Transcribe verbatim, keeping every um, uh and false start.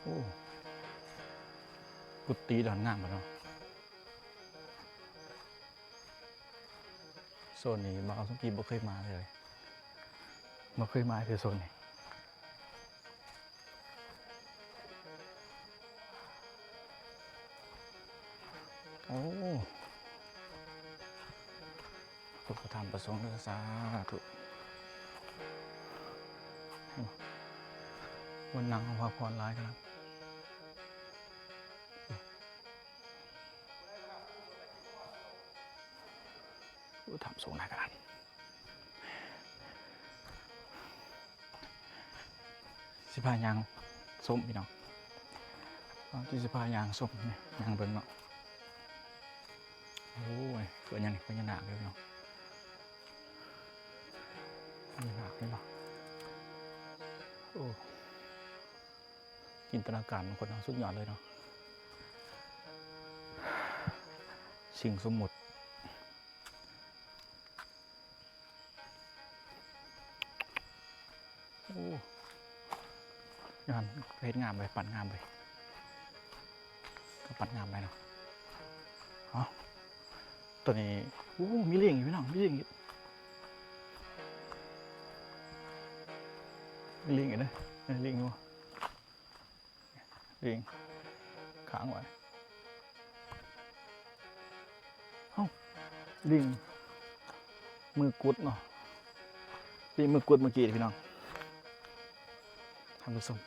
อ้ กุฏิดอนงามบ่เนาะ โซนนี้บ่าวสมกีบ่เคยมาเลย บ่เคยมาคือโซนนี้ โอ้ พุทธธรรมประสงค์เด้อ สาธุ วันนั่งพักผ่อนหลายขนาด โอ้ ทำสูงหลายขนาด สิพาย่างส้มพี่น้อง เอาที่สิพาย่างส้มเนี่ย ย่างเบิ่งเนาะ โอ้ย เกิดยังไง พญานาคเลยพี่น้อง พญานาคเลยเนาะ โอ้ จินตนาการของคนเราสุดยอดเลยเนาะ สิ่งสมมุติ โอ้ งาม เฮ็ดงามเลย ปั้นงามเลย ก็ปั้นงามเลยเนาะ เอา ตัวนี้ โอ้ มีลิงอยู่พี่น้อง มีลิงอยู่ มีลิงอยู่เด้อ มีลิงอยู่ ลิง ค้างไว้ เอ้า ลิง มือกุดเนาะ ลิงมือกุดเมื่อกี้พี่น้อง ท่านผู้ชม